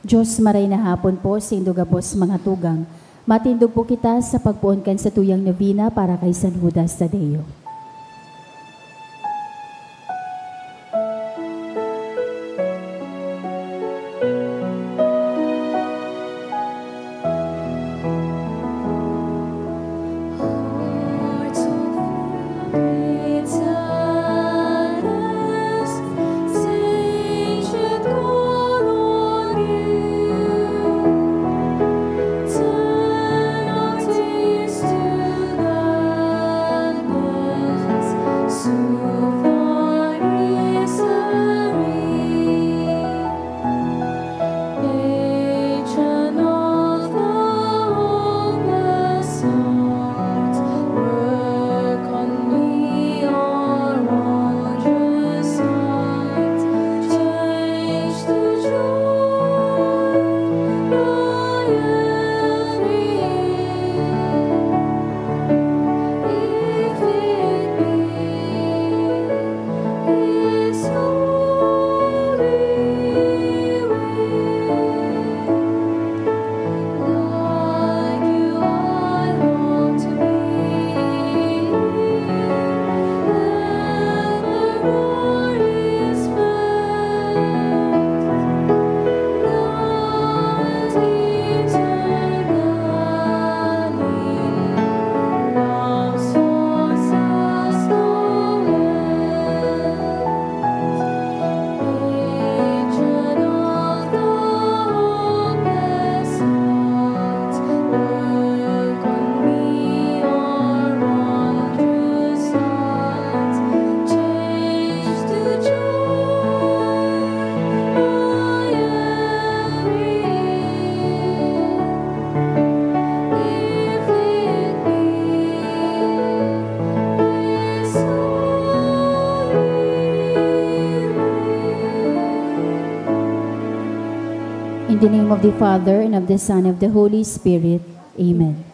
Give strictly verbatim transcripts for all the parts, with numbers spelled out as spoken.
Diyos, maray na hapon po, saindo gabos mga tugang. Matindog po kita sa pagpoon kan satuyang novena para kay San Judas Tadeo. In the name of the Father, and of the Son, and of the Holy Spirit. Amen.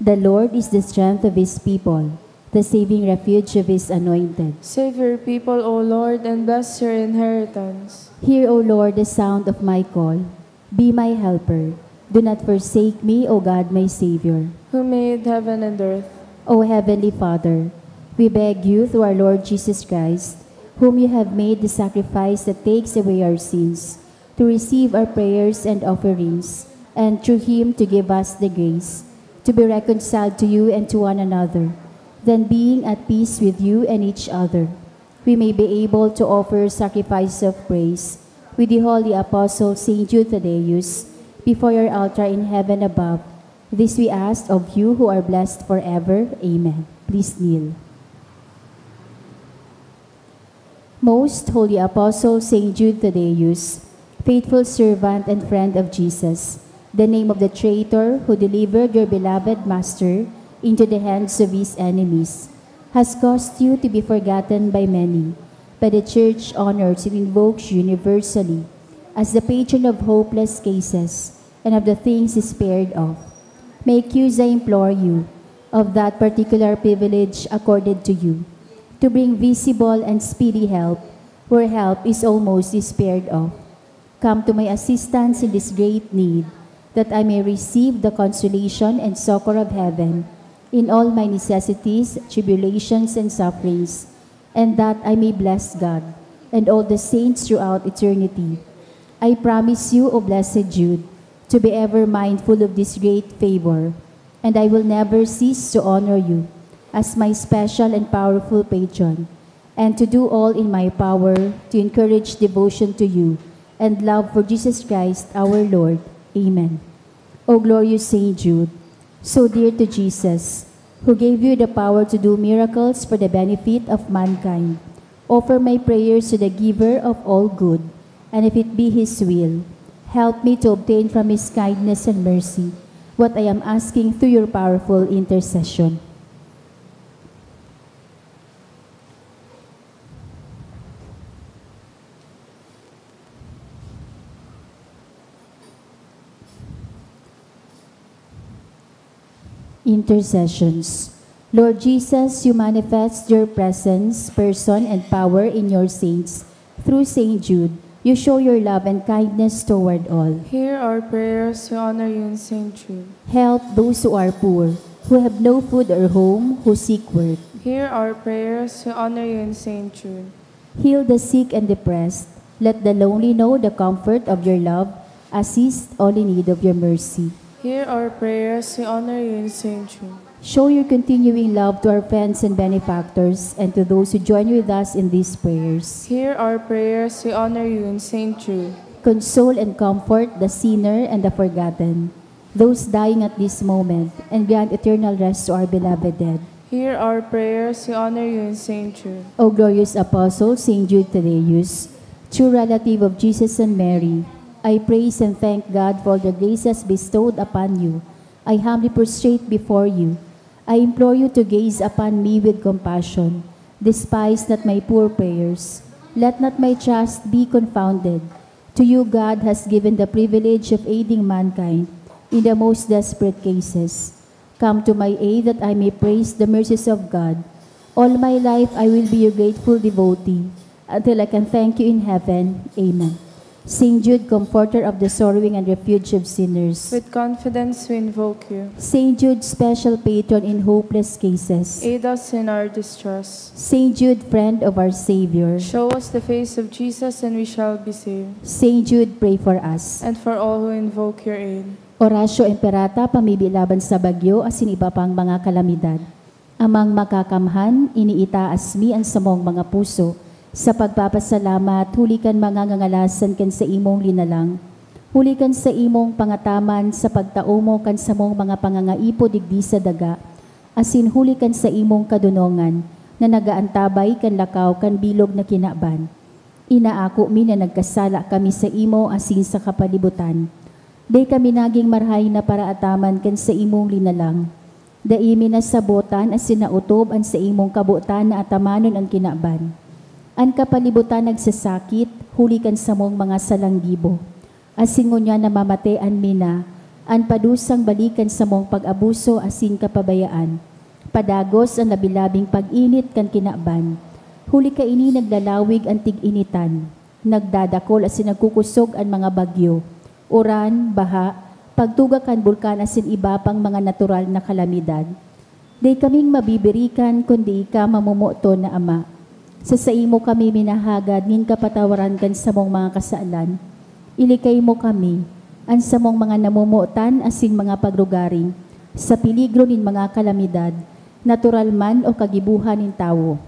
The Lord is the strength of his people, the saving refuge of his anointed. Save your people, O Lord, and bless your inheritance. Hear, O Lord, the sound of my call. Be my helper. Do not forsake me, O God, my Savior. Who made heaven and earth. O Heavenly Father, we beg you through our Lord Jesus Christ, whom you have made the sacrifice that takes away our sins, to receive our prayers and offerings, and through him to give us the grace to be reconciled to you and to one another, then being at peace with you and each other, we may be able to offer sacrifice of praise with the holy apostle Saint Jude Thaddeus before your altar in heaven above. This we ask of you who are blessed forever. Amen. Please kneel. Most Holy Apostle Saint Jude Thaddeus, faithful servant and friend of Jesus, the name of the traitor who delivered your beloved Master into the hands of his enemies, has caused you to be forgotten by many, but the Church honors and invokes you universally as the patron of hopeless cases and of the things despaired of. May accuse, I implore you, of that particular privilege accorded to you, to bring visible and speedy help where help is almost despaired of. Come to my assistance in this great need, that I may receive the consolation and succor of heaven in all my necessities, tribulations, and sufferings, and that I may bless God and all the saints throughout eternity. I promise you, O blessed Jude, to be ever mindful of this great favor, and I will never cease to honor you as my special and powerful patron, and to do all in my power to encourage devotion to you and love for Jesus Christ our Lord. Amen. O glorious Saint Jude, so dear to Jesus, who gave you the power to do miracles for the benefit of mankind, offer my prayers to the Giver of all good, and if it be His will, help me to obtain from His kindness and mercy what I am asking through your powerful intercession. Intercessions. Lord Jesus, you manifest your presence, person, and power in your saints through Saint Jude, You show your love and kindness toward all. Hear our prayers, we honor you in Saint Jude. Help those who are poor, who have no food or home, who seek work. Hear our prayers, we honor you in Saint Jude. Heal the sick and depressed. Let the lonely know the comfort of your love. Assist all in need of your mercy. Hear our prayers, we honor you in Saint Jude. Show your continuing love to our friends and benefactors and to those who join with us in these prayers. Hear our prayers, we honor you in Saint Jude. Console and comfort the sinner and the forgotten, those dying at this moment, and grant eternal rest to our beloved dead. Hear our prayers, we honor you in Saint Jude. O glorious Apostle, Saint Jude Thaddeus, true relative of Jesus and Mary, I praise and thank God for the graces bestowed upon you. I humbly prostrate before you. I implore you to gaze upon me with compassion. Despise not my poor prayers. Let not my trust be confounded. To you God has given the privilege of aiding mankind in the most desperate cases. Come to my aid that I may praise the mercies of God. All my life I will be your grateful devotee, until I can thank you in heaven. Amen. Saint Jude, comforter of the sorrowing and refuge of sinners. With confidence we invoke you. Saint Jude, special patron in hopeless cases. Aid us in our distress. Saint Jude, friend of our Savior. Show us the face of Jesus and we shall be saved. Saint Jude, pray for us. And for all who invoke your aid. Oratio Imperata, pamibi laban sa bagyo, asin iba pang mga kalamidad. Amang makakamhan, iniitaas mi an samong mga puso sa pagpapasalamat huli kan mga ngangalasan kan saimong linalang, huli kan saimong pangataman sa pagtao mo kan samong mga pangangaipo digdi sa daga, asin huli kan saimong kadonongan na nagaantabay kan lakaw kan bilog na kinaban. Inaako mi na nagkasala kami saimo asin sa kapalibutan. Dai kami nagin marahay na paraataman kan saimong linalang. Dai mi nasabotan asin naotob an saimong kabotan na atamanon an kinaban. An kapalibutan nagsasakit huli kan samong mga salang gibo, asin ngunyan namamatean mi na an padusang balik kan samong pag-abuso asin kapabayaan, padagos an labi-labing pag-init kan kinaban. Huli kaini naglalawig an tig-initan. Nagdadakol asin nagkukosog an mga bagyo, uran, baha, pagtuga kan bulkan asin iba pang mga natural na kalamidad. Dai kaming mabibirikan kundi ika, mamomoton na Ama. Sa saimo kami minahagad nin kapatawaran kan samong mga kasalan. Ilikay mo kami, an samong mga namomotan asin mga pagrugaring, sa peligro nin mga kalamidad, natural man o kagibohan nin tawo.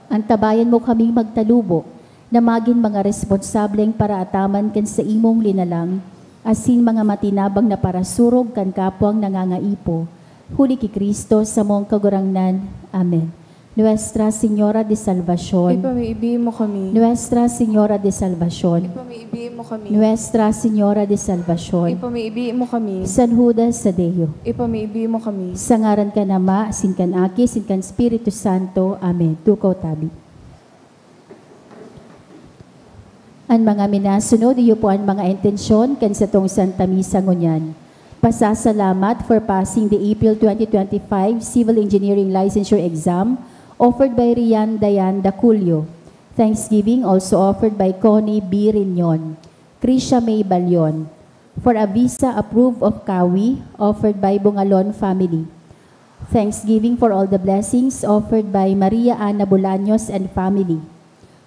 Antabayan mo kaming magtalubo na magin mga responsableng paraataman kan saimong linalang, asin mga matinabang na parasurog kan kapwang nangangaipo. Huli ki Cristo, samong Kagurangnan. Amen. Nuestra Señora de Salvacion. Ipamiibi mo kami. Nuestra Señora de Salvacion. Ipamiibi mo kami. Nuestra Señora de Salvacion. Ipamiibi mo kami. San Judas Tadeo. Ipamiibi mo kami. Sa ngaran kan Ama, asin kan Aki, asin kan Espiritu Santo. Amen. Tukaw tabi. An mga minasunod, iyo po an mga intensyon kan satong Santa Misa ngunyan. Pasasalamat for passing the April twenty twenty-five Civil Engineering Licensure Exam offered by Rian Dayan Daculio. Thanksgiving also offered by Connie B. Rinion, Krisha May Balion. For a visa approved of Kawi, offered by Bungalon family. Thanksgiving for all the blessings offered by Maria Ana Bolaños and family.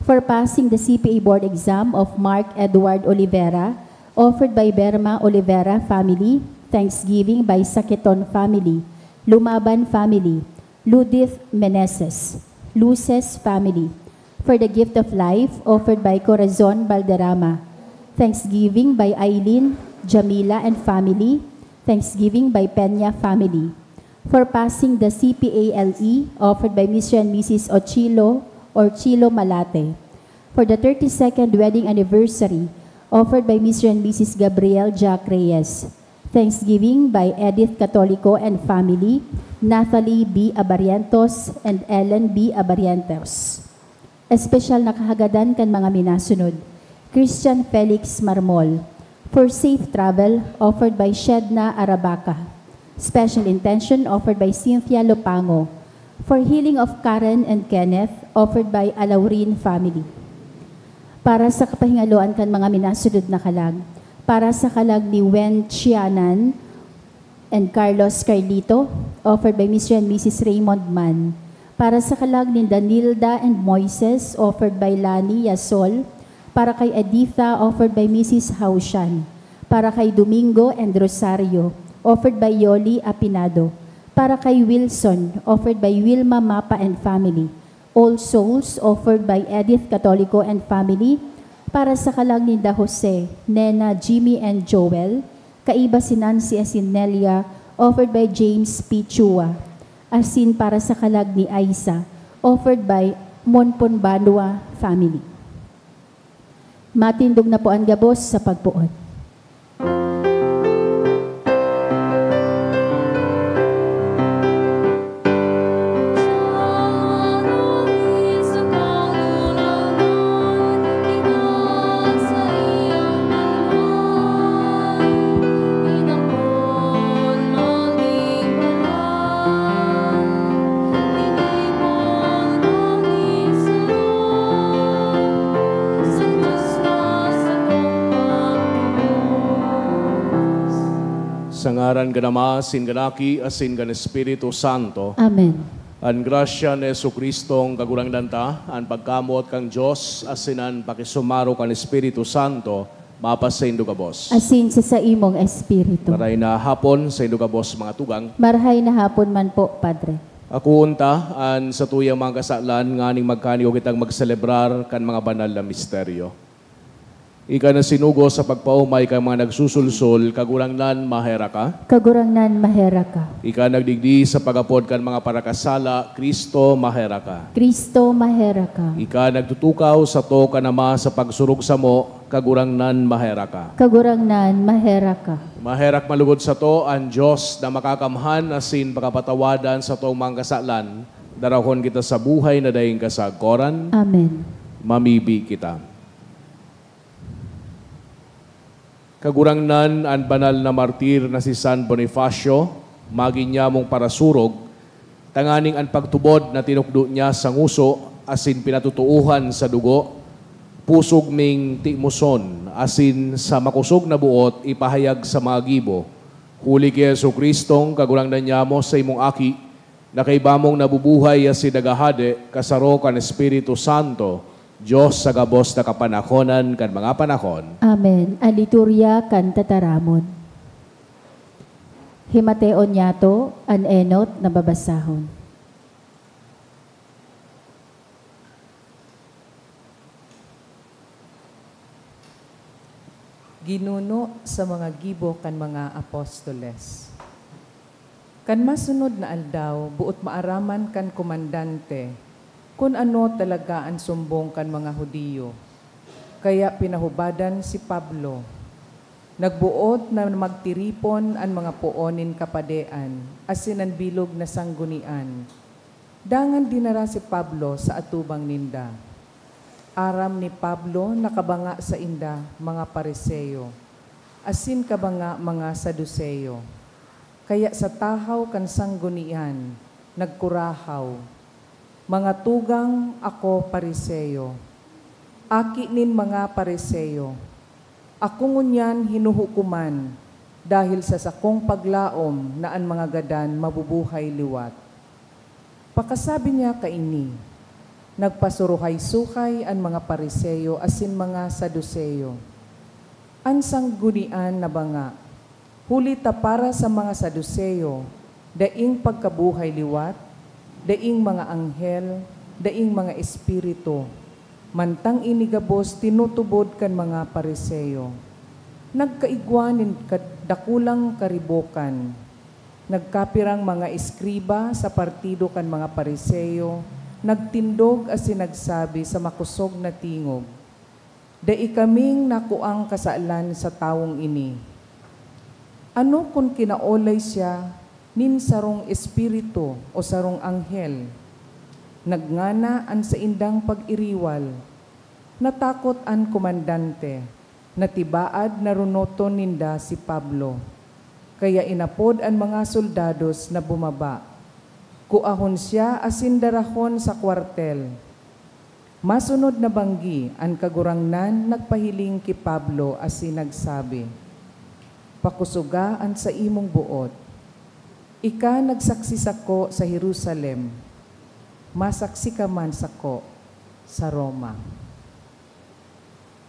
For passing the C P A board exam of Mark Edward Olivera, offered by Berma Olivera family. Thanksgiving by Saqueton family, Lumaban family, Ludith Meneses, Luces family. For the gift of life, offered by Corazon Balderrama. Thanksgiving by Aileen, Jamila, and family. Thanksgiving by Peña family. For passing the C P A L E, offered by Mister and Missus Ochilo or Chilo Malate. For the thirty-second wedding anniversary, offered by Mister and Missus Gabriel Jack Reyes. Thanksgiving by Edith Catolico and family, Nathalie B. Abarientos, and Ellen B. Abarientos. Espesyal na kahagadan kan mga minasunod. Christian Felix Marmol. For safe travel, offered by Shedna Arabaca. Special intention, offered by Cynthia Lopango. For healing of Karen and Kenneth, offered by Alaurin family. Para sa kapahingaloan kan mga minasunod na kalag, para sa kalag ni Wen Chianan and Carlos Carlito, offered by Mister and Missus Raymond Mann. Para sa kalag ni Danilda and Moises, offered by Lani Yasol. Para kay Editha, offered by Missus Haushan. Para kay Domingo and Rosario, offered by Yoli Apinado. Para kay Wilson, offered by Wilma Mapa and family. All Souls, offered by Edith Catolico and family. Para sa kalag ni Da Jose, Nena, Jimmy, and Joel, kaiba si Nancy asin Nelia, offered by James P. Chua. Asin para sa kalag ni Aisa, offered by Monpon Banua family. Matindog na po an gabos sa pagpoon. Sa ngaran kan Ama, asin kan Aki, asin kan Espiritu Santo. Amen. An grasya ni Jesu-Cristong Kagurangnan ta, an pagkamoot kan Dios, asin an pakisumaro kan Espiritu Santo, mapasaindo gabos. Asin sa saimong espiritu. Maray na hapon, saindo gabos, mga tugang. Marahay na hapon man po, Padre. Akoon ta an satuyang mga kasalan nganing magkanigo kitang magselebrar kan mga banal na misteryo. Ika na sinugo sa pagpaomay kan mga nagsusulsol, Kagurangnan, maheraka. Kagurangnan, maheraka. Ika nagdigdi sa pag-apod kan mga parakasala, Cristo, maheraka. Cristo, maheraka. Ika nagtutukaw sato kan Ama sa pagsurog samo, Kagurangnan, maheraka. Kagurangnan, maheraka. Maherak man lugod sato an Dios na makakamhan asin pakapatawadan satong mga kasalan, darahon kita sa buhay na daing kasagkoran. Amen. Mamibi kita. Kagurangnan, an banal na martir na si San Bonifacio, magin niya mong parasurog, tanganing an pagtubod na tinukdo niya sa ngoso asin pinatotoohan sa dugo, pusog ming timoson, asin sa makosog na boot ipahayag sa mga gibo. Huli ki Jesu-Cristong Kagurangnan niamo, sa imong Aki, na kaiba mong nabubuhay asin naghahade, kasaro kan Espiritu Santo, Dios sa gabos na kapanahonan kan mga panahon. Amen. An liturya kan tataramon. Himateon niyato an enot na babasahon. Ginuno sa mga gibo kan mga apostoles. Kan masunod na aldaw, boot maaraman kan komandante kun ano talaga an sumbong kan mga Judio. Kaya pinahubadan si Pablo. Nagboot na magtiripon an mga poon nin kapadean asin an bilog na sanggunian. Dangan dinara si Pablo sa atubang ninda. Aram ni Pablo na kabanga sainda mga Pariseo, asin kabanga mga Saduceo. Kaya sa tahaw kan sanggunian, nagkurahaw, "Mga tugang, ako Pariseo, aki nin mga Pariseo. Ako ngunyan hinuhukoman dahil sa sakong paglaom na an mga gadan mabubuhay liwat." Pakasabi niya kaini, nagpasuruhay-suhay an mga Pariseo asin mga Saduceo. An sanggunian nabanga, huli ta para sa mga Saduceo, daing pagkabuhay liwat, daing mga anghel, daing mga espiritu. Mantang ini gabos tinutubod kan mga Pariseo. Nagkaigwa nin kad-, dakulang karibokan. Nagkapirang mga eskriba sa partido kan mga Pariseo nagtindog asin nagsabi sa makosog na tingog, "Dai kaming nakuang kasalan sa tawong ini. Ano kun kinaolay siya nin sarong espiritu o sarong anghel?" Nagngana an saindang pag-iriwal. Natakot an komandante. Natibaad na runoton ninda si Pablo, kaya inapod an mga soldados na bumaba. Kuahon siya asin darahon sa kwartel. Masunod na banggi, an Kagurangnan nagpahiling ki Pablo asin nagsabi, "Pakusoga an saimong boot. Ika nagsaksi sako sa Jerusalem, masaksi ka man sako sa Roma."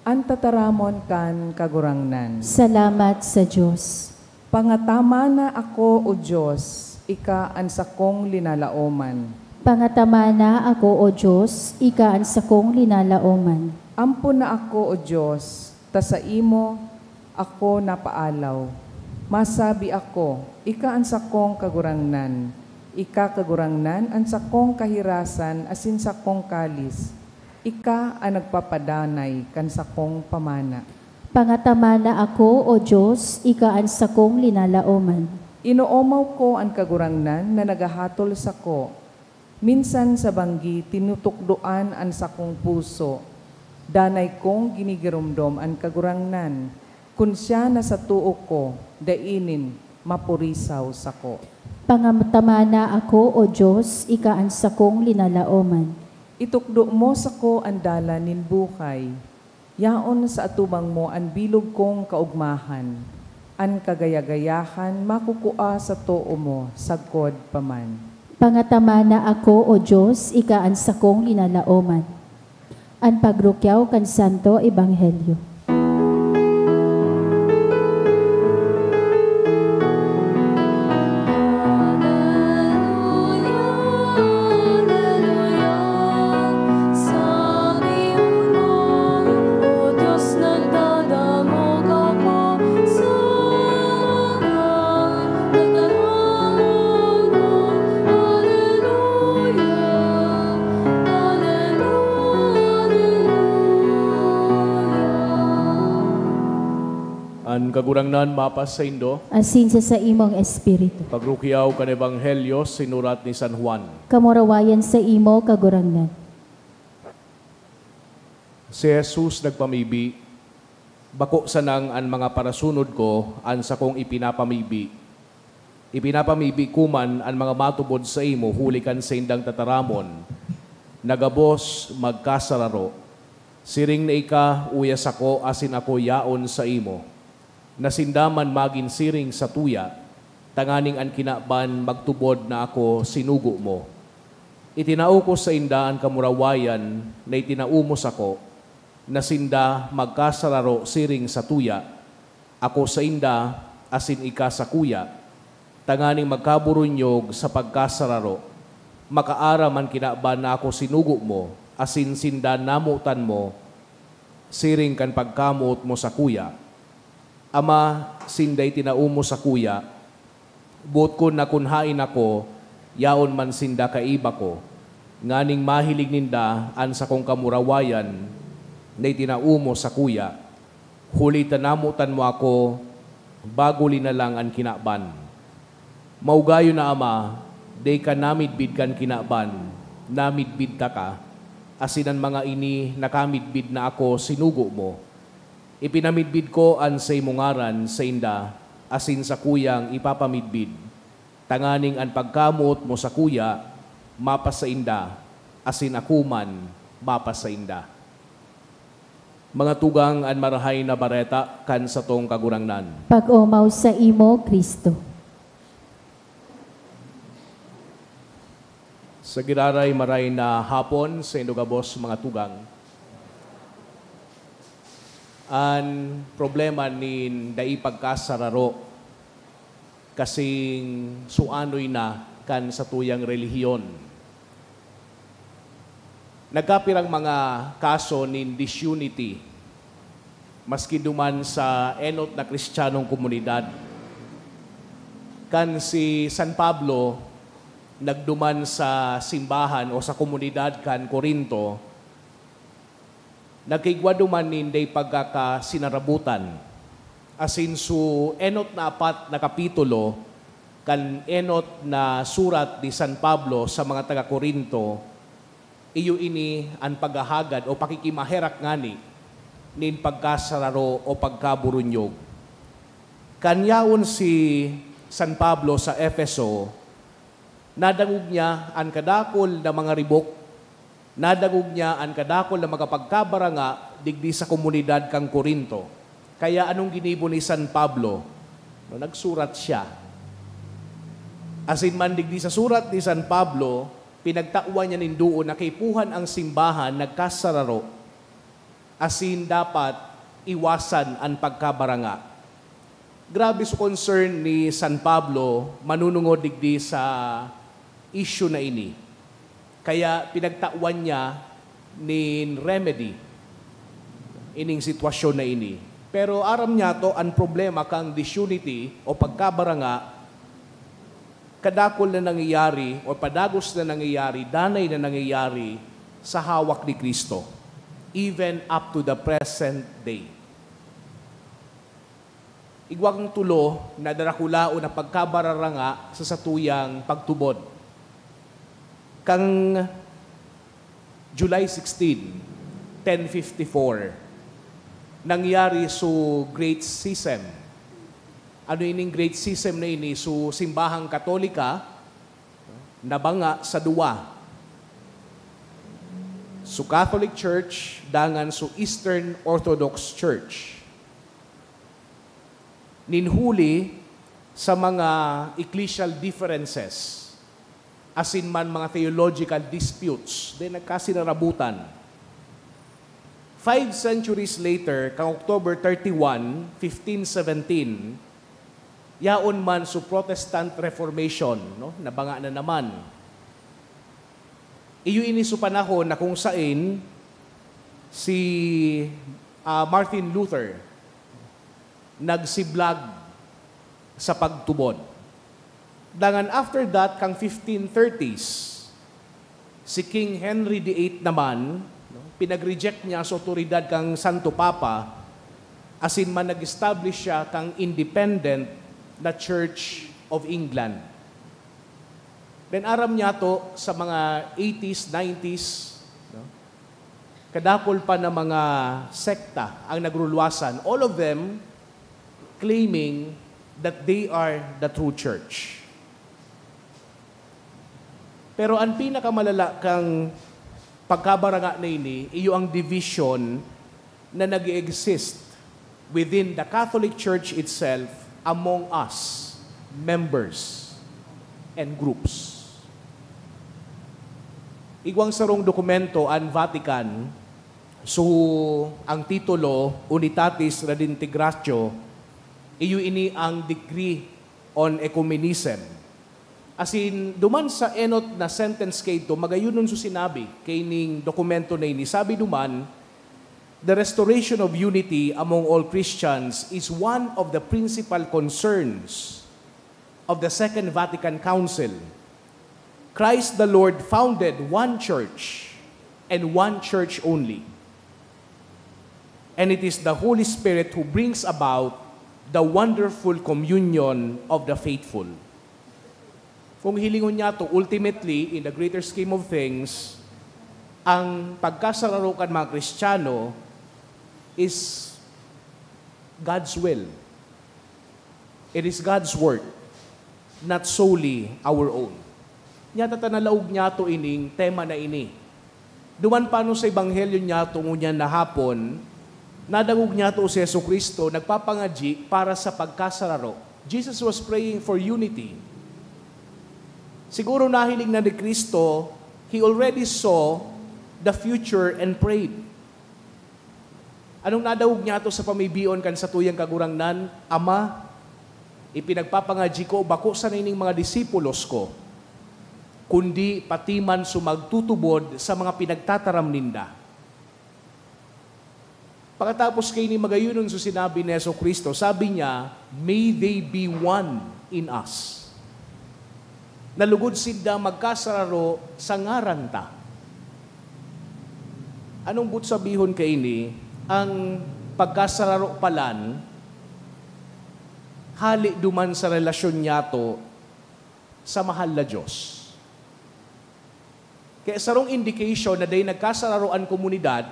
An tataramon kan Kagurangnan. Salamat sa Dios. Pangatamana ako, O Dios, ika an sakong linalaoman. Pangatamana ako, O Dios, ika an sakong linalaoman. Ampon na ako, O Dios, ta saimo ako napaalaw. Masabi ako, ika an sakong Kagurangnan. Ika, Kagurangnan, an sakong kahirasan asin sakong kalis. Ika an nagpapadanay kan sakong pamana. Pangatamana ako, O Dios, ika an sakong linalaoman. Inoomaw ko an Kagurangnan na naghahatol sako. Minsan sa banggi tinutukdoan an sakong puso. Danay kong ginigiromdom an Kagurangnan. Kun siya na sa too ko, dai nin mapurisaw sako. Pangatamana ako, O Dios, ika an sakong linalaoman. Itukdo mo sako an dalan nin buhay. Yaon sa atubang mo an bilog kong kaogmahan. An kagaya-gayahan makukua sa too mo sagkod pa man. Pangatamana ako, O Dios, ika an sakong linalaoman. An pagrukyaw kan Santo Ebanghelyo. An Kagurangnan mapasaindo. Asin sa saimong espiritu. Pagrukyaw kan Ebanghelyo sinurat ni San Juan. Kamurawayan saimo, Kagurangnan. Si Jesus nagpamibi, "Bako sanang an mga parasunod ko an sakong ipinapamibi. Ipinapamibi ko man an mga matubod saimo huli kan saindang tataramon na gabos magkasararo. Siring na ika uya sako asin ako yaon saimo, na sinda man magin siring satuya, tanganing an kinaban magtubod na ako sinugo mo. Itinao ko sainda an kamurawayan na itinao mo sako, na sinda magkasararo siring satuya, ako sainda, asin ika sakuya, tanganing magkaburunyog sa pagkasararo. Makaaram an kinaban na ako sinugo mo, asin sinda namotan mo, siring kan pagkamoot mo sakuya. Ama, sinda itinao mo sakuya, boot ko na kun haen ako, yaon man sinda kaiba ko, nganing mahiling ninda an sakong kamurawayan na itinao mo sakuya, huli ta namotan mo ako bago linalang an kinaban. Maugayon na, Ama, dai ka namidbid kan kinaban, namidbid taka, asin an mga ini nakamidbid na ako sinugo mo. Ipinamidbid ko an saimong ngaran sainda, asin sakuyang ipapamidbid, tanganing an pagkamoot mo sakuya mapasainda, asin ako man mapasainda." Mga tugang, an Marahay na Bareta kan satong Kagurangnan. Pag-omaw saimo, Cristo. Sa giraray, maray na hapon saindo gabos, mga tugang. An problema nin dai pagkasararo kasing suanoy na kan satuyang relihiyon. Nagkapirang mga kaso nin disunity, maski duman sa enot na Kristiyanong komunidad. Kan si San Pablo nagduman sa simbahan o sa komunidad kan Corinto, nagkaigwa duman nin dai pagkakasinarabotan. Asin su enot na apat na kapitulo kan enot na surat ni San Pablo sa mga taga Corinto, iyo ini an paghahagad o pakikimaherak ngani nin pagkasararo o pagkaburunyog. Kan yaon si San Pablo sa Efeso, nadangog niya an kadakul na mga ribok Nadangog niya an kadakul na mga pagkabaranga digdi sa komunidad kan Corinto. Kaya anong ginibo ni San Pablo? No, nagsurat siya. Asin man digdi sa surat ni San Pablo, pinagtawan niya nin duon na kaipuhan ang simbahan nagkasararo, asin dapat iwasan an pagkabaranga. Grabe so concern ni San Pablo manunungod digdi sa issue na ini. Kaya pinagtawan niya nin remedy ining sitwasyon na ini. Pero aram niya to, an problema kan disunity o pagkabaranga, kadakul na nangyayari o padagos na nangyayari, danay na nangyayari sa hawak ni Cristo, even up to the present day. Igwang tulo na darakulaon na pagkabararanga sa satuyang pagtubod. Kang July sixteen, ten fifty-four, nangyari so Great Schism. Ano ining Great Schism na ini? So, simbahang Katolika, nabanga sa duwa. So, Catholic Church, dangan so Eastern Orthodox Church. Nin huli sa mga ecclesial differences, asin man mga theological disputes, then nagkasinarabutan. Five centuries later, kang October thirty-one, fifteen seventeen, yaon man so Protestant Reformation, no? Nabanga na naman. Iyo ini so panahon na kung sain si, ah, Martin Luther nagsiblag sa pagtubod. Dangan after that, kang fifteen thirties, si King Henry the Eighth naman, no, pinag-reject niya sa otoridad kang Santo Papa, asin man nag-establish siya kang independent na Church of England. Then aram niya to sa mga eighties, nineties, no? Kadakul pa na mga sekta ang nagrulwasan. All of them claiming that they are the true church. Pero ang pinakamalala kang pagkabaranga na ini, iyo ang division na nag-exist within the Catholic Church itself among us, members and groups. Igwang sarong dokumento an Vatican, so ang titulo, Unitatis Redintegratio, iyo ini ang decree on ecumenism. Asin, duman sa enot na sentence kaidto, magayonon so sinabi kaining dokumento na ini. Sabi duman, "The restoration of unity among all Christians is one of the principal concerns of the Second Vatican Council. Christ the Lord founded one church, and one church only. And it is the Holy Spirit who brings about the wonderful communion of the faithful." Kung hilingon niya to, ultimately, in the greater scheme of things, ang pagkasararo kan mga Kristiyano is God's will. It is God's work, not solely our own. Nya ta ta nalaog niya to ining tema na ini. Duman pa no sa ebanghelyo niya to ngunyan na hapon, nadangog niya to si Jesu-Cristo nagpapangadyi para sa pagkasararo. Jesus was praying for unity. Siguro nahiling na ni Cristo, he already saw the future and prayed. Anong nadangog niya to sa pamibion kan satuyang Kagurangnan? "Ama, ipinagpapangadyi ko bako sana ining mga disipulos ko, kundi pati man so magtutubod sa mga pinagtataram ninda." Pakatapos kaini, magayonon so sinabi ni Jesu-Cristo, sabi niya, "May they be one in us, na lugod sinda magkasararo sa ngaran ta." Anong but sabihon kaini? Ang pagkasararo palan, hali duman sa relasyon niyato sa mahal na Diyos. Kaya sarong indication na dai nagkasararo an komunidad,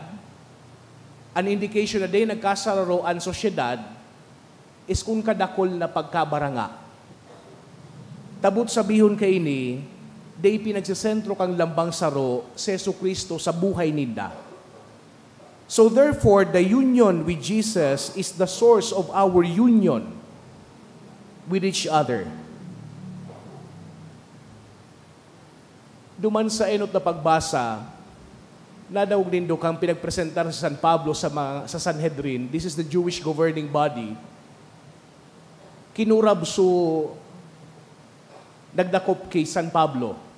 an indication na dai nagkasararo an sosyedad, is kun kadakul na pagkabaranga. Tabot sabihon kaini, Dai pinagsesentro kan lambang saro si Jesu-Cristo sa buhay ninda. So therefore, the union with Jesus is the source of our union with each other. Duman sa enot na pagbasa, nadangog nindo kan pinagpresentar si San Pablo sa mga, sa Sanhedrin. This is the Jewish governing body. Kinurab so nagdakop ki San Pablo.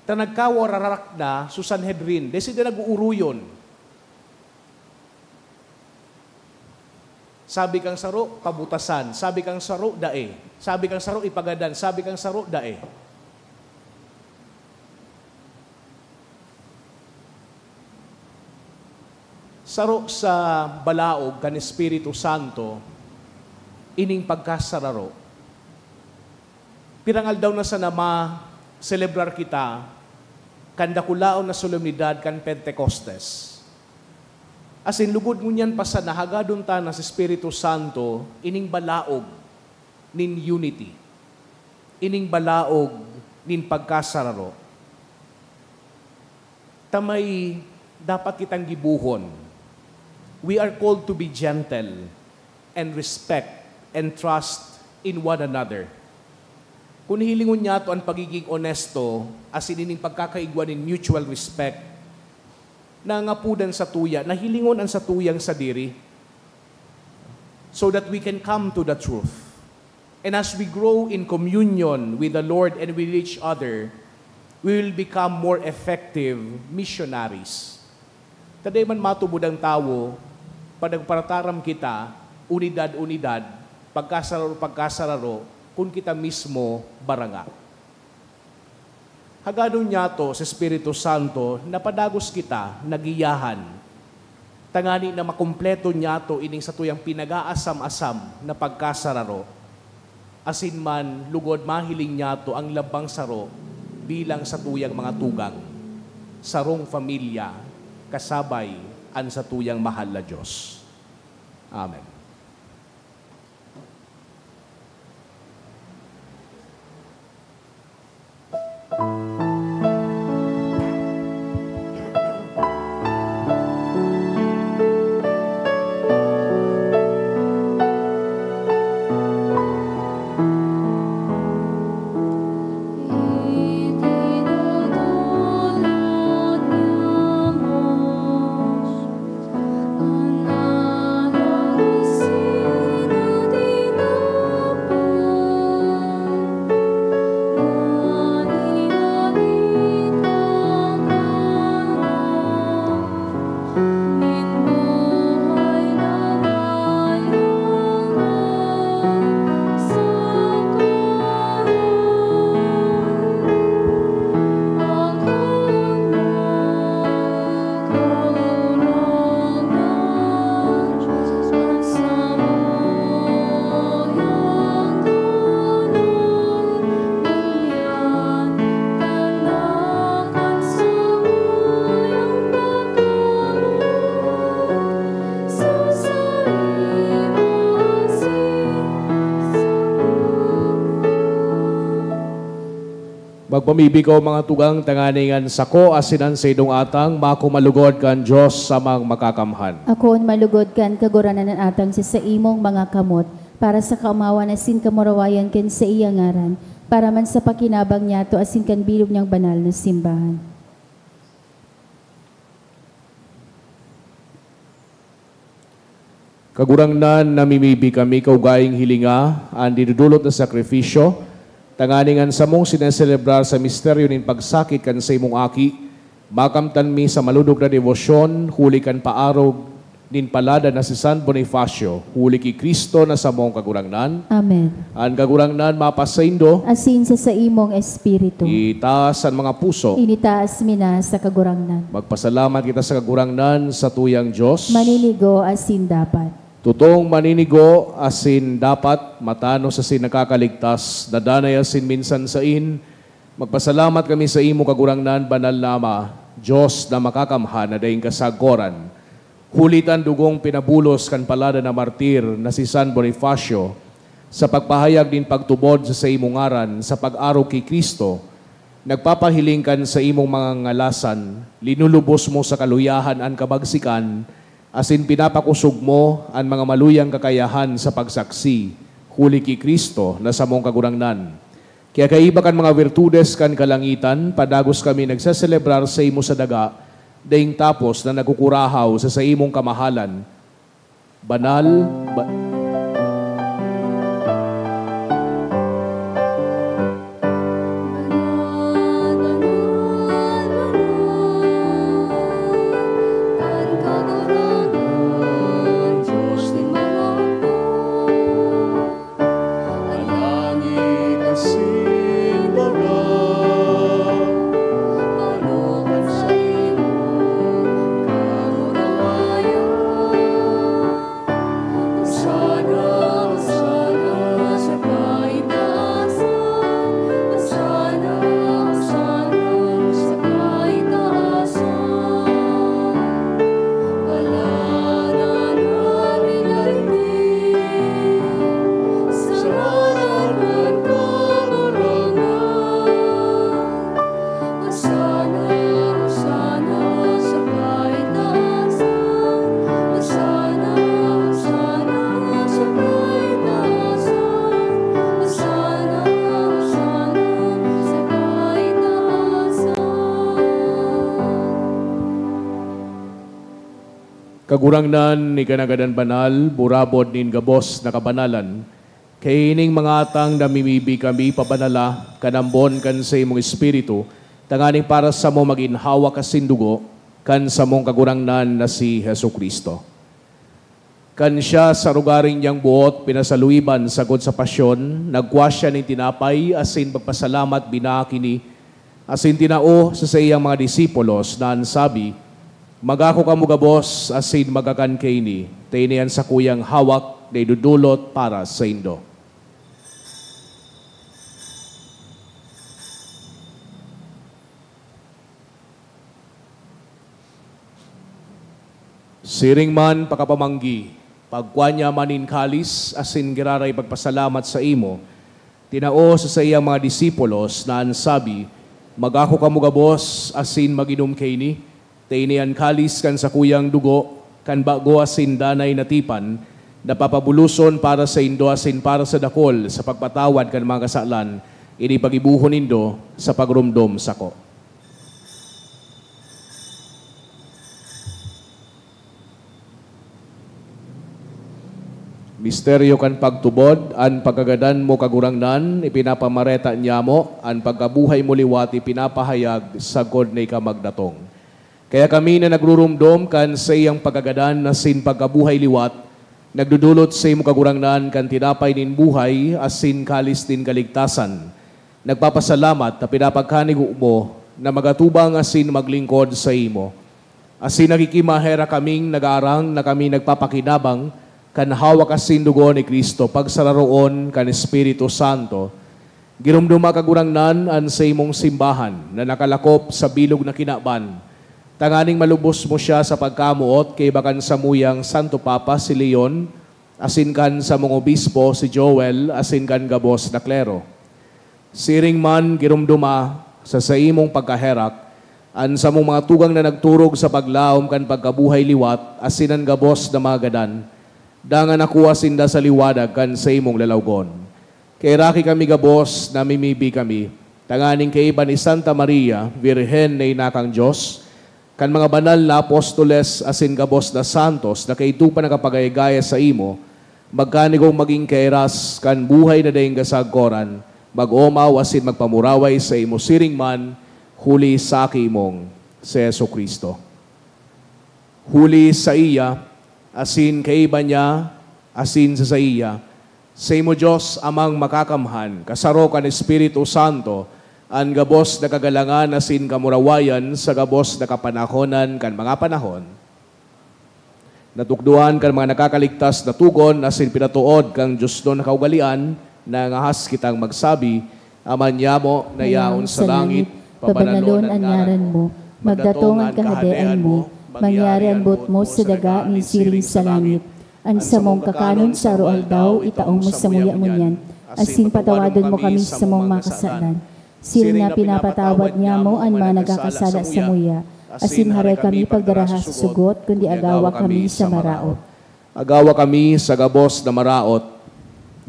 Ta nagkawararak na so Sanhedrin, dai sinda nag-ooroyon. Sabi kan saro, pabutasan. Sabi kan saro, dai. Sabi kan saro, ipagadan. Sabi kan saro, dai. Saro sa balaog kan Espiritu Santo ining pagkasararo. Pirang aldaw na sana ma-selebrar kita kan dakulaon na solemnidad kan Pentecostes. Asin lugod ngunyan pa sana hagadon ta na sa Espiritu Santo ining balaog nin unity, ining balaog nin pagkasararo. Ta may dapat kitang gibohon. We are called to be gentle and respect and trust in one another. Kun hilingon niyato an pagiging onesto asin ining pagkakaigwa nin mutual respect, nangapodan satuya na hilingon an satuyang sadiri, so that we can come to the truth. And as we grow in communion with the Lord and with each other, we will become more effective missionaries. Ta dai man matubod ang tawo pag nagparataram kita, unidad-unidad, pagkasararo-pagkasararo, kun kita mismo baranga. Hagadon niyato sa Espiritu Santo na padagos kita nagiyahan, tangani na makumpleto niyato ining satuyang pinag-aasam-asam na pagkasararo, asin man lugod mahiling niyato ang lambang saro bilang satuyang mga tugang, sarong pamilya, kasabay an satuyang mahal na Dios. Amen. Magpamibi kamo, mga tugang, tanganing an sako asin an saindong atang makumalugod kan Dios Amang Makakamhan. Akoon malugod kan Kagurangnan an atang sa saimong mga kamot, para sa kaomawan asin kamurawayan kan saiyang ngaran, para man sa pakinabang niyato asin kan bilog niyang banal na simbahan. Kagurangnan, namimibi kami, kaugayong hilinga an dinudulot na sakrifisyo, tanganing an samong sineselebrar sa misteryo nin pagsakit kan saimong Aki, makamtan mi sa malodog na debosyon, huli kan paarog nin palada na si San Bonifacio, huli ki Cristo na samong Kagurangnan. Amen. An Kagurangnan mapasaindo. Asin sa saimong espiritu. Itaas an mga puso. Initaas mi na sa Kagurangnan. Magpasalamat kita sa Kagurangnan, satuyang Dios. Maninigo asin dapat. Totong maninigo asin dapat, matanos asin nakakaligtas, dadanay asin minsan sain, magpasalamat kami saimo, Kagurangnan, Banal na Ama, Dios na Makakamhan na daing kasagoran. Huli ta an dugong pinabulos kan palada na martir na si San Bonifacio, Sa pagpahayag nin pagtubod sa saimong ngaran sa pag-arog ki Cristo, nagpapahiling kan saimong mga ngalasan, linulubos mo sa kaluyahan an kabagsikan, asin pinapakosog mo an mga maluyang kakayahan sa pagsaksi, huli ki Cristo na samong Kagurangnan. Kaya kaiba kan mga birtudes kan kalangitan, padagos kami nagseselebrar saimo sa daga, daing tapos na nagkukurahaw sa saimong kamahalan. Banal, ba- Kagurangnan, ika na gadan banal, burabod nin gabos na kabanalan. Kaining mga atang namimibi kami pabanala kan ambon kan saimong Espiritu, tanganing para samo magin hawak asin dugo kan samong Kagurangnan na si Jesu-Cristo. Kan siya sa arogaring niyang buot pinasaluiban sagkod sa pasyon, nagkua siya nin tinapay asin pagpasalamat, binaak ini, asin tinao sa saiyang mga disipulos na an sabi, "Magako kamo gabos asin magkakan kaini, ta ini an sakuyang hawak na idodolot para saindo." Siring man pakapamanggi, pagkua niya man nin kalis asin giraray pagpasalamat saimo, tinao sa saiyang mga disipulos na an sabi, "Magako kamo gabos asin mag-inom kaini, ta ini an kalis kan sakuyang dugo kan bago asin danay na tipan, na papabuloson para saindo asin para sa dakol sa pagpatawad kan mga kasalan. Ini paggibohon nindo sa pagromdom sako." Misteryo kan pagtubod, an pagkagadan mo, Kagurangnan, ipinapamareta niamo, an pagkabuhay mo liwat ipinapahayag sagkod na ika magdatong. Kaya kami na nagruromdom kan saiyang pagkagadan asin pagkabuhay liwat, nagdodolot saimo, Kagurangnan, kan tinapay nin buhay asin kalis nin kaligtasan. Nagpapasalamat ta pinapagkanigo mo na magatubang asin maglingkod saimo. Asin nakikimaherak kaming nagaarang na kami nagpapakinabang kan hawak asin dugo ni Cristo pagsararoon kan Espiritu Santo. Giromdoma, Kagurangnan, an saimong simbahan na nakalakop sa bilog na kinaban, tanganing malubos mo siya sa pagkamoot kaiba kan samuyang Santo Papa, si Leon, asin kan samong obispo, si Joel, asin kan gabos na klero. Siring man, giromdoma sa saimong pagkaherak an samong mga tugang na nagturog sa paglaom kan pagkabuhay liwat asin an gabos na mga gadan, dangan nakua sinda sa liwanag kan saimong lalawgon. Kaheraki kami gabos, namimibi kami, tanganing kaiba ni Santa Maria, Birhen na ina kan Dios, kan mga banal na apostoles asin gabos na santos na kaidto pa nakapagayagaya saimo, magkanigong magin kairas kan buhay na daing kasagkoran, mag-omaw asin magpamuraway saimo siring man, huli sa aki mong si Jesu-Cristo. Huli saiya, asin kaiba niya, asin sa saiya, saimo Dios, Amang Makakamhan, kasaro kan Espiritu Santo, an gabos na kagalangan asin kamurawayan sa gabos na kapanahonan kan mga panahon. Natukdoan kan mga nakakaligtas na togon asin pinatood kan diosnon na kaugalean, nangahas kitang magsabi, Ama niamo na yaon sa langit, pabanalon an ngaran mo, magdatong an kahadean mo, mangyari an boot mo sa daga nin siring sa langit. An samong kakanon sa aroaldaw, itao mo samuya ngunyan, asin patawadon mo kami sa samong mga kasalan, siring na pinapatawad niamo an mga nagkakasala samuya, asin haray kami pagdaraha sa sugot, kundi agawa kami sa maraot. Agawa kami sa gabos na maraot.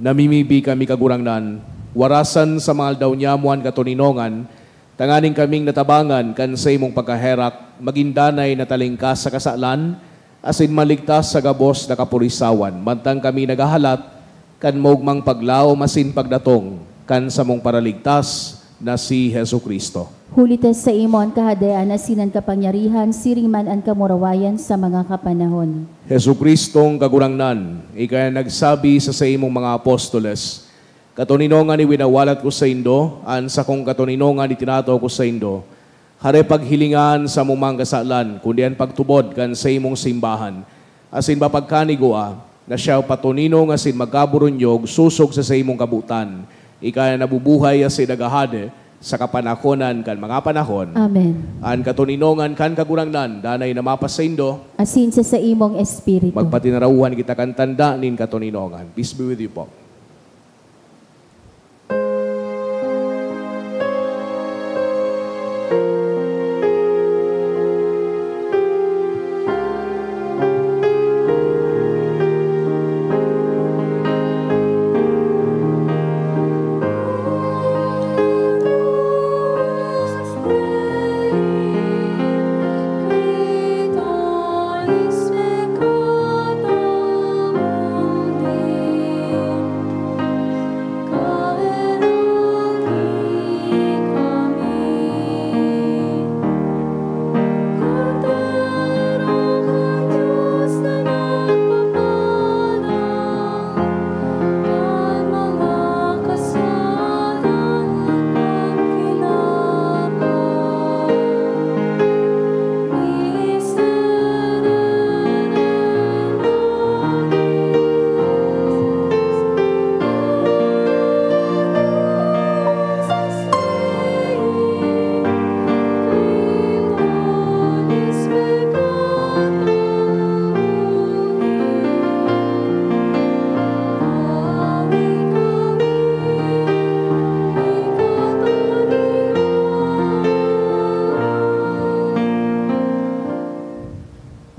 Namimibi kami, Kagurangnan, warasan sa mga aldaw niamo an katoninongan, tanganing kaming natabangan kan saimong pagkaherak, magin danay na talingkas sa kasalan, asin maligtas sa gabos na kapurisawan, mantang kami naghahalat kan maogmang paglaom asin pagdatong kan samong Paraligtas na si Jesu-Cristo. Huli ta saimo an Kahadean asin an kapangyarihan siring man an kamurawayan sa mga kapanahon. Jesu-Cristong Kagurangnan, ika an nagsabi sa saimong mga apostoles, "Katoninongan iwinawalat ko saindo, an sakong katoninongan itinataw ko saindo." Hare paghilinga an samong mga kasalan, kundi an pagtubod kan saimong simbahan, asin mapagkanigua na siya patoninong asin magkaburunyog sosog sa saimong kabotan, ika na nabubuhay asin naghahade sa kapanahonan kan mga panahon. Amen. An katoninongan kan Kagurangnan danay na mapasaindo. Asin sa saimong espiritu. Magpatinarawan kita kan tanda nin katoninongan. Peace be with you po.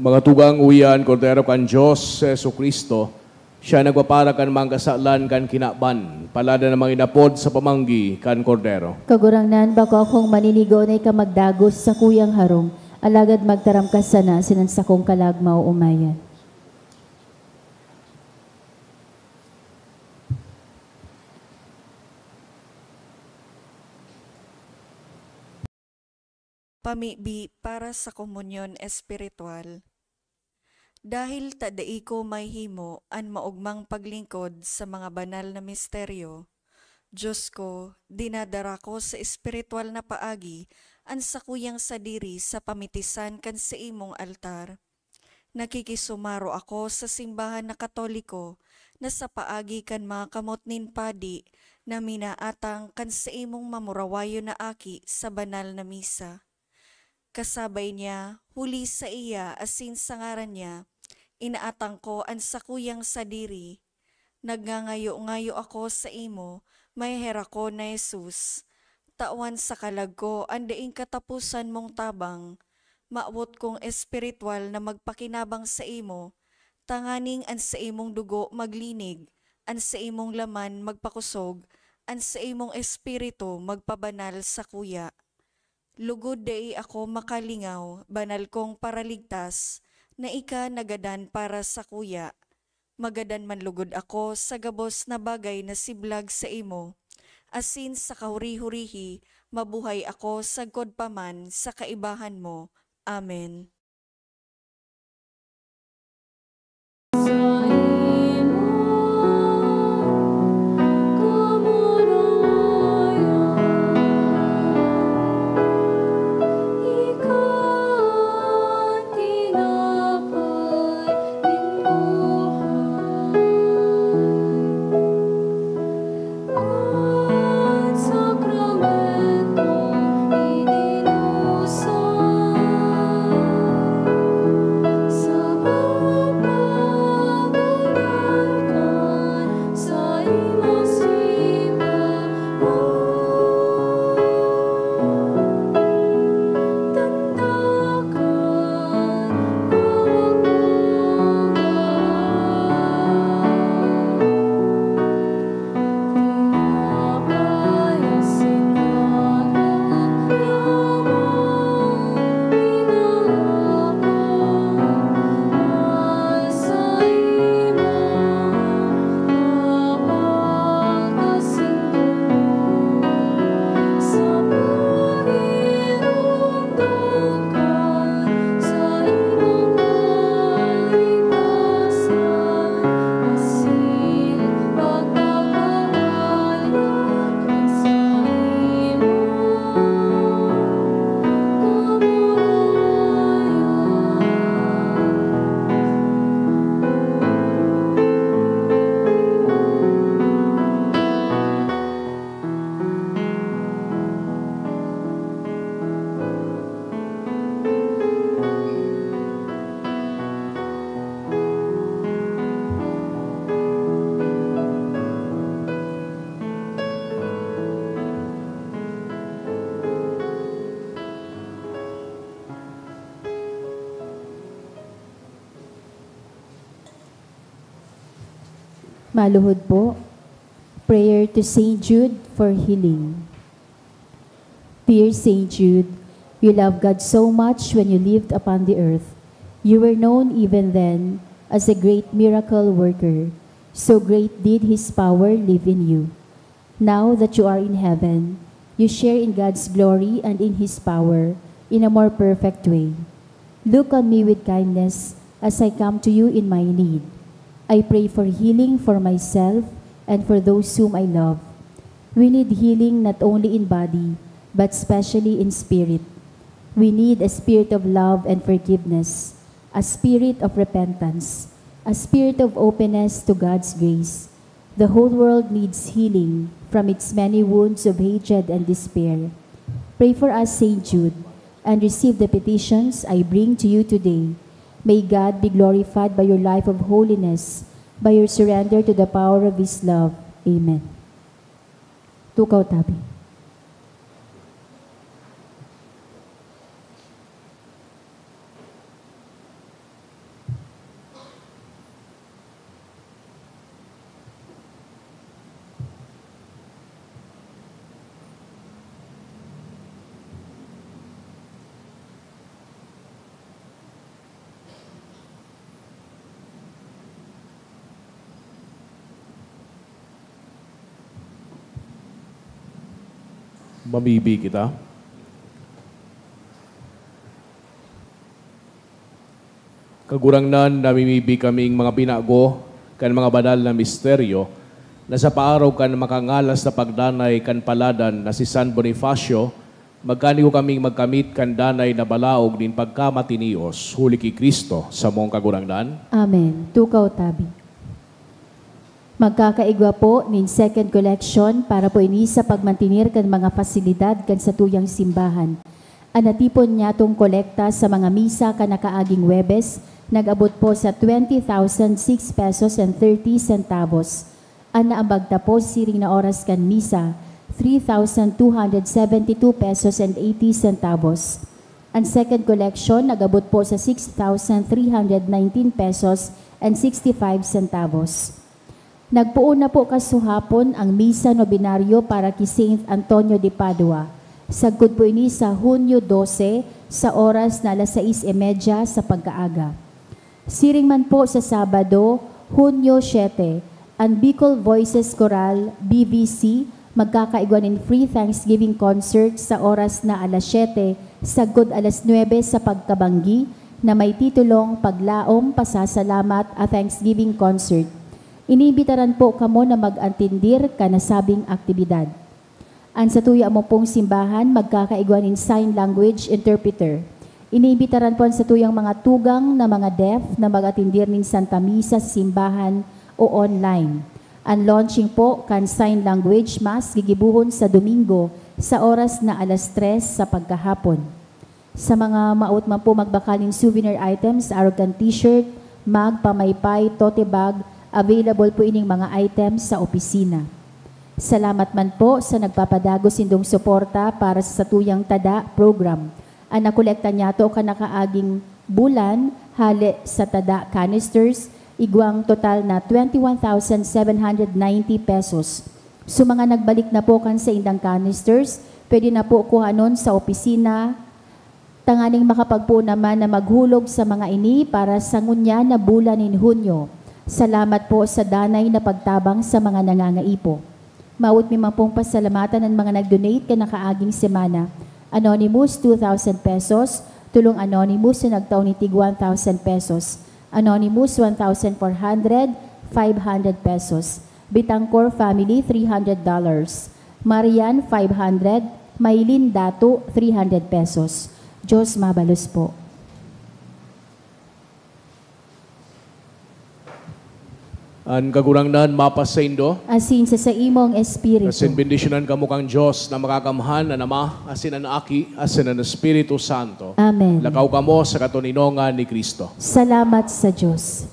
Mga tugang, uya an Kordero kan Dios, si Jesu-Cristo. Siya nagpapara kan mga kasalan kan kinaban. Palada na mga inapod sa pamanggi kan Kordero. Kagurangnan, bako akong maninigo na ika magdagos sa kuyang harong, alagad magtaram ka sana asin an sakong kalag maoomayan. Pamibi para sa komunyon espiritual. Dahil ta dai ko mahihimo an maogmang paglingkod sa mga banal na misteryo, Dios ko, dinadara ko sa espiritual na paagi an sakuyang sadiri sa pamitisan kan saimong altar. Nakikisumaro ako sa simbahan na Katoliko na sa paagi kan mga kamot nin padi na minaatang kan saimong mamurawayon na aki sa banal na misa. Kasabay niya, huli saiya asin sa ngaran niya, inaatang ko an sakuyang sadiri. Nagngangayo-ngayo ako saimo, maheherak ko na Jesus. Tawan sa kalag ko an daing kataposan mong tabang. Mawot kong espiritual na magpakinabang saimo, tanganing an saimong dugo maglinig, an saimong laman magpakosog, an saimong espiritu magpabanal sakuya. Lugod dai ako makalingaw, banal kong Paraligtas, na ika nagadan para sakuya. Magadan man lugod ako sa gabos na bagay na siblag saimo, asin sa kahuri-hurihi mabuhay ako sagkod pa man sa kaibahan mo. Amen. Maluhod po. Prayer to Saint Jude for healing. Dear Saint Jude, you loved God so much when you lived upon the earth. You were known even then as a great miracle worker. So great did His power live in you. Now that you are in heaven, you share in God's glory and in His power in a more perfect way. Look on me with kindness as I come to you in my need. I pray for healing for myself and for those whom I love. We need healing not only in body, but specially in spirit. We need a spirit of love and forgiveness, a spirit of repentance, a spirit of openness to God's grace. The whole world needs healing from its many wounds of hatred and despair. Pray for us, Saint Jude, and receive the petitions I bring to you today. May God be glorified by your life of holiness, by your surrender to the power of His love. Amen. Tukaw tabi. Mamibi kita. Kagurangnan, namimibi kaming mga binago kan mga banal na misteryo na sa paaraw kan makangalas na pagdanay kan paladan na si San Bonifacio, magkanigo kaming magkamit kan danay na balaog nin pagkamatinios, huli ki Cristo, samong Kagurangnan. Amen. Tukaw tabi. Magkakaigwa po nin second collection para po ini sa pagmantener kan mga pasilidad kan satuyang simbahan. An natipon nyatong kolekta sa mga misa kan nakaaging Huwebes nag-abot po sa twenty thousand six pesos and thirty centavos. An naambag ta po siring na oras kan misa, three thousand two hundred seventy-two pesos and eighty centavos. An second collection nag-abot po sa six thousand three hundred nineteen pesos and sixty-five centavos. Nagpoon na po kasuhapon ang Misa Nobenaryo para ki Saint Antonio de Padua. Sagkod po ini sa Hunyo dose, sa oras na alas sais y media sa pagkaaga. Siring man po sa Sabado, Hunyo siete, an Bicol Voices Chorale, B V C, magkakaigwa nin free Thanksgiving concert sa oras na alas siyete sagkod alas nuebe sa pagkabanggi, na may titulong Paglaom, Pasasalamat, a Thanksgiving Concert. Iniimbitaran po kamo na mag-atendir kan nasabing aktibidad. An satuya mo pong simbahan magkakaigwa nin sign language interpreter. Iniimbitaran po an satuyang mga tugang na mga deaf na mag-atendir nin Santa Misa sa simbahan o online. An launching po kan sign language mass gigibohon sa Domingo sa oras na alas tres sa pagkahapon. Sa mga maot man po magbakal nin souvenir items, arog kan t-shirt, mug, pamaypay, tote bag, available po ining mga items sa opisina. Salamat man po sa nagpapadagos nindong suporta para sa satuyang Tada program. An nakolekta niyato kan nakaaging bulan, hale sa Tada canisters, igwang total na twenty-one thousand seven hundred ninety pesos. Sa mga nagbalik na po kan saindang canisters, pwede na po kuhanon sa opisina, tanganing makapagpoon naman na maghulog sa mga ini para sa ngunyan na bulan nin Hunyo. Salamat po sa danay na pagtabang sa mga nangangaipo. Maot mi man pong pasalamatan an mga nag-donate kan nakaaging semana. Anonymous, two thousand pesos. Tolong anonymous na nagtao nin tig one thousand pesos. Anonymous, one thousand four hundred, five hundred pesos. Bitangcor family, three hundred dollars. Marian, five hundred. Maylin Dato, three hundred pesos. Diyos mabalos po. An Kagurangnan mapasaindo. Asin sa saimong espiritu. Asin bendisyonan kamo kan Dios na Makakamhan, an Ama, asin an Aki, asin an Espiritu Santo. Amen. Lakaw kamo sa katoninongan ni Cristo. Salamat sa Dios.